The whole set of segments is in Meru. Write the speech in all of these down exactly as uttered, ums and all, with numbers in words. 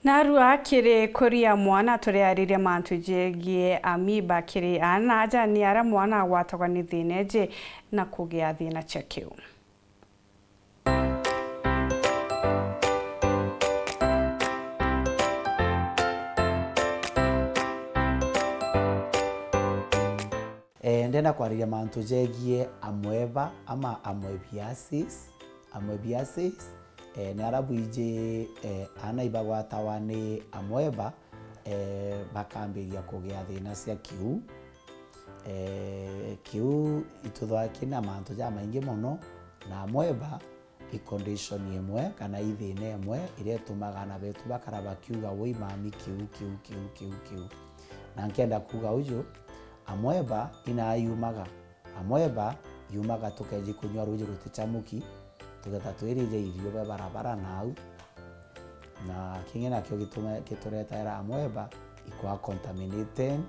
Narua kiri kuria mwana, turiariria mantu jegie amoeba kiri aana aja, ni aria mwana agwatagwa ni thina iji na kugia thina cia kiu. Eh, ndenda kwariria mantu jegie amoeba ama amoebiasis. Amoebiasis, eh, ni aria bwiji, eh, aana ibagwatawa ni amoeba, eh, bakambiria kugia thina cia kiu. Eh, kiu ituthoa kina mantu jamaingi mono, na amoeba i condition imwe kana i thina imwe iria itumaga aana betu bakara bakiuga, "Woi mami, kiu, kiu, kiu, kiu, kiu." Na nkenda kuuga uju, amoeba inaa yumaga. Amoeba yumaga tukeji kunyua ruuji rutichamuki, tugeeta twirija irio bia barabara nau. Na kingi nakio gitume-, gituretaira amoeba ikwaa contaminated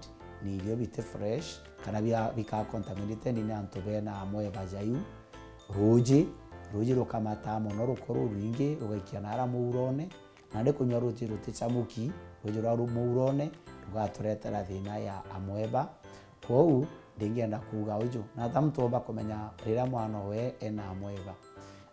ni irio biti fresh, kana bia-, bikaa contaminated ni antu bena amoeba jaiu. Ruuji, ruuji rukamataa mono rukorwo rwingi, rugaikia naara muurone, nandi kunyua ruuji rutichamuki, ruuji rwa ru-, muurone, rugaturetera thina ya amoeba. Kwou, ndingienda kuuga uju, nata muntu oomba kumenya riria mwana owe ena amoeba?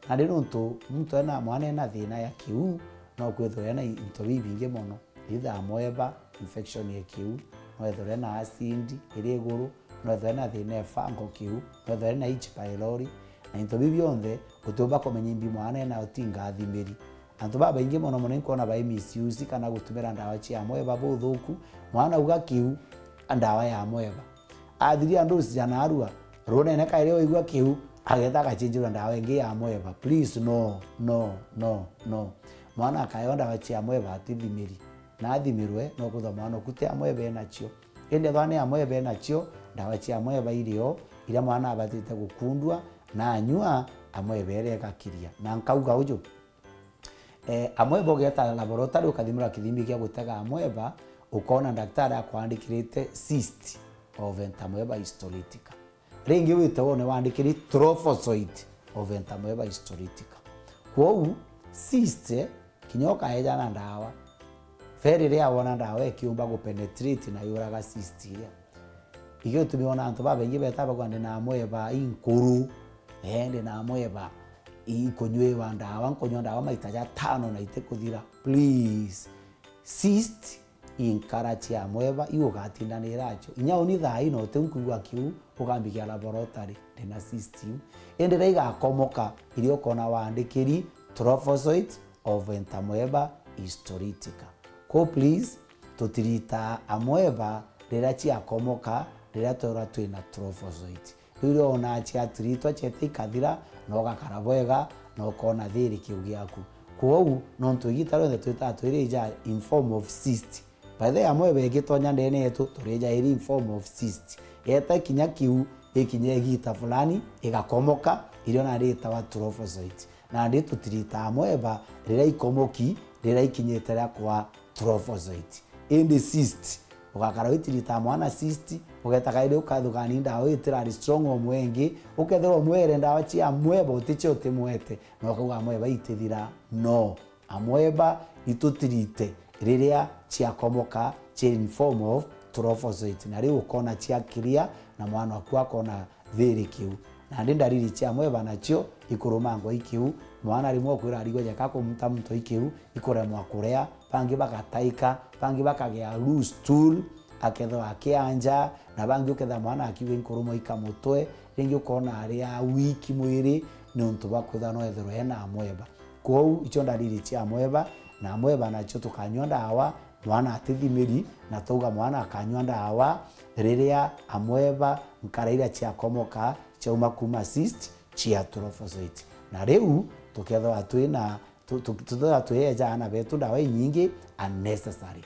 Nandi nontu muntu ena, mwana ena thina ya kiu, no kwithirwa ena into bibingi mono. Either amoeba, infection ya kiu, no ethirwe ena acid iri iguru, no ethirwe ena thina ya fungal kiu, no ethirwe ena H. pylori, na into biu bionthe utiumba kumenya imbi mwana enayo ti ngathimiri. Antu babaingi mono mono inkwona bai misuse kana gutumira ndawa cia amoeba buthuku, mwana auga kiu, ndawa ya amoeba. Athiria ndusi ja naarua, runene kairi waigua kiu, ageta agachinjirwa ndawa ingi ya amoeba. Please, no, no, no, no. Mwana akaewa ndawa cia amoeba atithimiri. Na athimirwe, no kwithirwa mwana uku ti amoeba enacio. Indi ethirwa ni amoeba enacio, ndawa cia amoeba irio, iria mwana abatite gukundua, na anyua, amoeba iria igakiria. Na nkauga uju, eh, amoeba ugeeta laboratory ukathimirwa kithimi gia gutega amoeba, ukoona ndaktari akwandikirite cyst of entamoeba histolytica. Ringi wite wone wandikiri trophozoite of entamoeba histolytica. Kwou, cyst, kinya ukaeja na ndawa, very rare wona ndawa ikiumba gupenetrate na yuraga cyst iria. Ikio gitumi wona antu babaingi beeta bakuuga, "Ndi na amoeba inkuru, eh, ndi na amoeba ikunywiwa ndawa, nkunywa ndawa maita jatano na itikuthira." Please, cyst inkara cia amoeba iu ugatindanira acio. Inya uni thaa ino uti nkwigua kiu, ukambikia laboratory, ndi na cyst iu. Indi riria igakomoka, iria ukoona waandikiri trophozoite of entamoeba histolytica. Kwou please, tutiritaa amoeba riria ciakomoka, riria twethirwa twina trophozoite. Riu riona ciatiritwa ciete ikathira, na ugakara bwega, na ukoona thiri kiu giaku. Kwou, nontu igiita rionthe twitaga twirija in form of cyst. By the way, amoeba igitonya ndene yetu, turija iri in form of cyst. Yeta kinya kiu, ikinya igiita fulani, igakomoka, irio nandi itawa trophozoite. Nandi tutiritaa amoeba riria ikomoki, riria ikinyite ria kwa trophozoite. Indi cyst, ugakara witiritaa mwana cyst, ugeta kairi ukathugani ndawa itirari strong omwe ingi, ukethirwa umwere ndawa cia amoeba uticio utimwete, na ukauga amoeba itithira. No, amoeba itutirite riria ciakomoka, cia in form of trophozoite, na riu ukona ciakiria, na mwana waku akona thiri kiu. Nandi ndariri cia amoeba nacio ikurumangwa i kiu. Mwana rimwe ukwira arigwe jeka kumuta muntu i kiu, ikuremwa kuria, bangi bagataika, bangi bakagea loose stool, akethirwa akianja, na bangi ukethira mwana akiuga inkurumwa ika mutwe, ringi ukona aria weak mwiri niuntu bwa kwithirwa no ethirwe ena amoeba. Kwou icio ndariri cia amoeba, na amoeba nacio tukanyua ndawa, mwana atithimiri, na twauga mwana akanyua ndawa riria amoeba nkara iria ciakomoka ciauma kuuma cyst cia trophozoite. Na riu tukethirwa twina, tu-, tu-, tukethirwa twieja aana betu ndawa inyingi unnecessary.